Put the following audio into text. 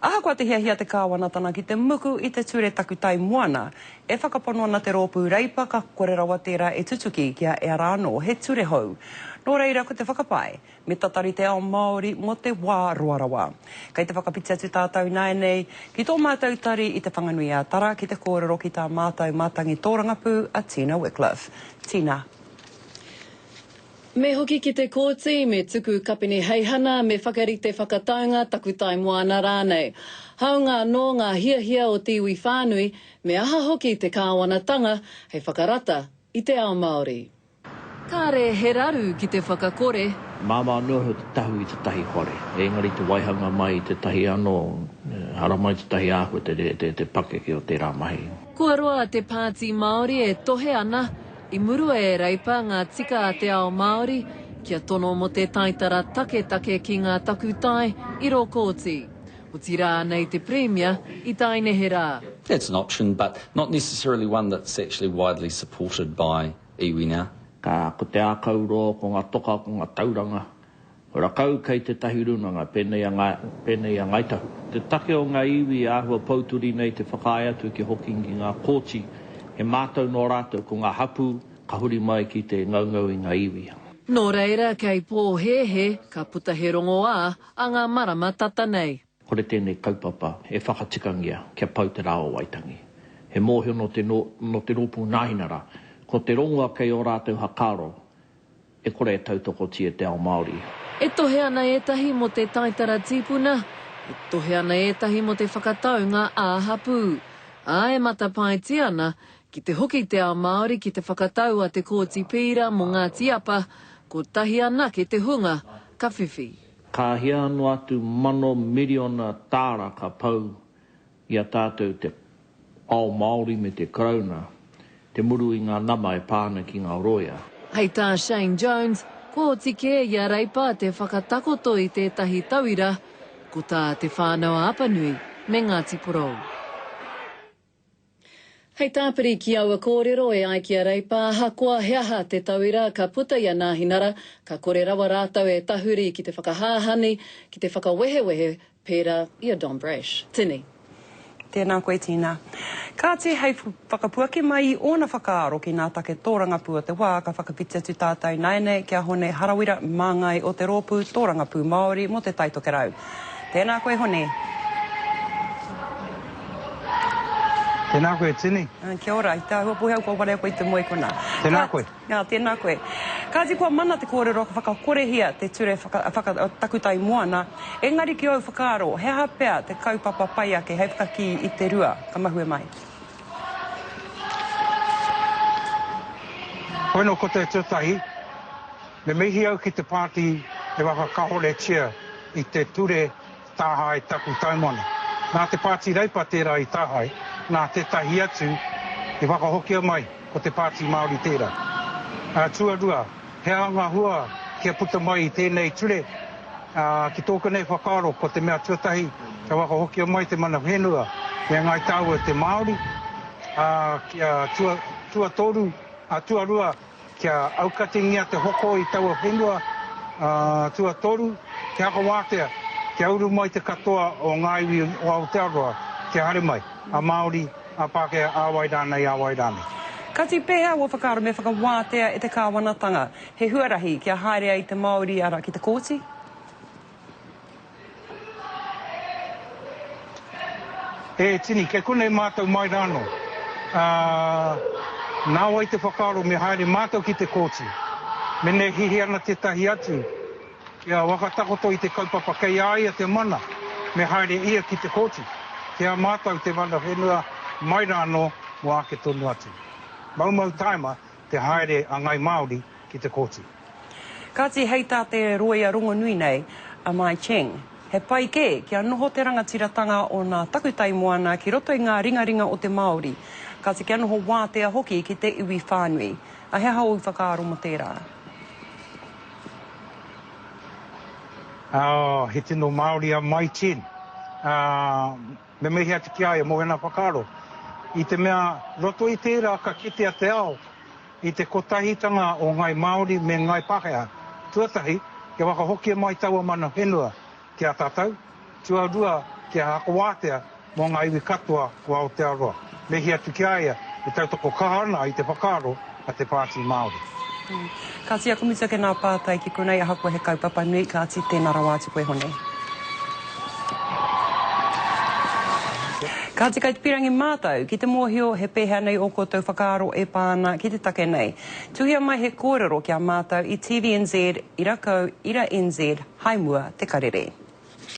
Ahakoa te hiahia te kāwanatana ki te muku i te ture takutai moana, e whakapono ana te rōpū Reipa ka kore rawa tērā e tutuki kia ea rā anō he ture hou. Nō reira ko te whakapae, me tatari te ao Māori mō te wā roa rawa. Kei te whakawhiti atu tātou ināianei ki tō mātou tari i Te Whanganui-ā-Tara ki te kōrero ki tā mātou mātangi tōrangapū a Tina Wickliffe. Tina. Me hoki ki te kōti, me tuku kapeneheihana, me whakarite whakataunga takutai moana rānei. Hāunga anō ngā hiahia o te iwi whānui, me aha hoki te kāwanatanga hei whakarata i te ao Māori. Kāre he raru ki te whakakore. Māmā noa iho te tahu i tētahi whare, engari te waihanga mai i tētahi anō, haramai tētahi āhua te, te pakeke o tērā mahi. Kua roa te Pāti Māori e tohe ana I murua e Reipa ngā tika a te ao Māori kia tono mō te taitara taketake ki ngā takutai i rō kōti. Otirā nei te Pirimia i taeneherā. That's an option but not necessarily one that's actually widely supported by iwi now. Ka, ko te ākau roa, ko ngā toka, ko ngā tauranga, Rakau kei tētahi rūnanga, pēnei a Ngāi, pēnei a Ngāi Tahu. Te take o ngā iwi āhua pouturi nei te whakaae atu ki hoki ki ngā kōti, he mātau nō rātou ko ngā hapū ka huri mai ki te ngaungau i ngā iwi. Nō reira, kei pōhēhē, ka puta he rongoā a ngā marama tata nei. Kore tēnei kaupapa e whakatikangia kia pau te rā o Waitangi. He mōhio nō te, nō te rōpū Nāhinara, ko te rongoa kei ō rātou hakaaro, E kore e tautokotia te ao Māori. E tohe ana ētahi mō te taitara tīpuna, e tohe ana ētahi mō te whakataunga ā-hapū. Ā, e matapaetia ana, ki te hoki te ao Māori ki te whakatau a te Kōti Pīra mō Ngāti Apa, kotahi anake te hunga ka whiwhi. Ka hia noa atu mano miriona tāra ka pau i a tātou te ao Māori me te Karauna te muru i ngā nama e pā ana ki ngā rōia. Hei tā Shane Jones, kua oti kē i a Reipa te whakatakoto i tētahi tauira, ko tā Te Whānau-a-Apanui me Ngāti Porou. Hei tāpiri ki aua kōrero e ai ki a Reipa, ahakoa he aha te tauira ka puta i a Nāhinara, ka kore rawa rātou e tahuri ki te whakahāhani, ki te whakawehewehe pērā i a Don Brash. Tini. Tēnā koe Tina. Kāti hei whakapuaki mai i ōna whakaaro ki nā take tōrangapū o te wā ka whakawhiti atu tātou ināianei ki a Hone Harawira māngai o te Rōpū Tōrangapū Māori mō Te Tai Tokerau. Tēnā koe Hone. Tēnā koe Tini. Kia ora, i te āhua pōheu kua warea koe i te moe konā. Tēnā koe. Ngā, tēnā koe. Kāti kua mana te kōrero ka whakakorehia te ture whaka, whaka, takutai moana, engari ki ōu whakaaro, he aha pea te kaupapa pai ake hei whakakī i te rua ka mahue mai? Bueno, ko te tuatahi, me mihi au ki te pāti e whakakahoretia i te ture Tāhae taku taumana. Nā te Pāti Reipa tērā i tāhae, nā tētahi atu i whakahokia mai ko te Pāti Māori tērā. Ā, tuarua, he aha ngā hua kia puta mai i tēnei ture? Ā, ki tōku nei whakaaro ko te mea tuatahi kia whakahokia mai te mana whenua me Ngāi Tāua te Māori, ā, kia tua, tuatoru, ā, tuarua, Kia aukatingia te hoko i taua whenua, ā, tuatoru, kia whakawātea, kia uru mai te katoa o ngā iwi o Aotearoa kia haere mai, a Māori, a Pākehā, a wai rānei, a wai rānei. Kati pēhea ō whakaaro me whakawātea e te kāwanatanga he huarahi kia haere ai te Māori ara ki te kōti? E tini, kei konei mātou mai rānō. Ā, nāwai te whakaaro me haere mātou ki te kōti. Mene hihi ana tētahi atu kia whakatakoto i te kaupapa kei a ia te mana, me haere ia ki te kōti. Ki a mātou te mana whenua mai rānō mō ake tonu atu. Maumau taima te haere a Ngai Māori ki te kōti. Kāti hei tā te rōia rongonui nei, a Mai Cheng, he pai kē kia noho te rangatiratanga o nā takutai moana ki roto i ngā ringaringa o te Māori, kāti kia noho wātea hoki ki te iwi whānui. A he aha ōu whakaaro mō tērā? Oh, he tino Māori a Mai Chen. Uh, me mihi atu ki a ia mō ēnā whakaaro. I te mea, roto i tērā ka kitea te ao, i te kotahitanga o Ngāi Māori me Ngāi Pākehā. Tuatahi, kia whakahokia mai taua mana whenua ki a tātou. Tuarua, kia whakawātea mō ngā iwi katoa o Aotearoa. Mihi atu ki a ia e tautoko kaha ana i te whakaaro a te Pāti Māori. Kāti aku mutu ake nā pātai ki konei ahakoa he kaupapa nui, kāti tēnā rawa atu koe Hone. Kāti kei te pirangi mātou ki te mōhio he pēhea nei ō koutou whakaaro e pā ana ki te take nei. Tuhia mai he kōrero ki a mātou i TVNZ, ira kau, ira NZ, hai mua te karere.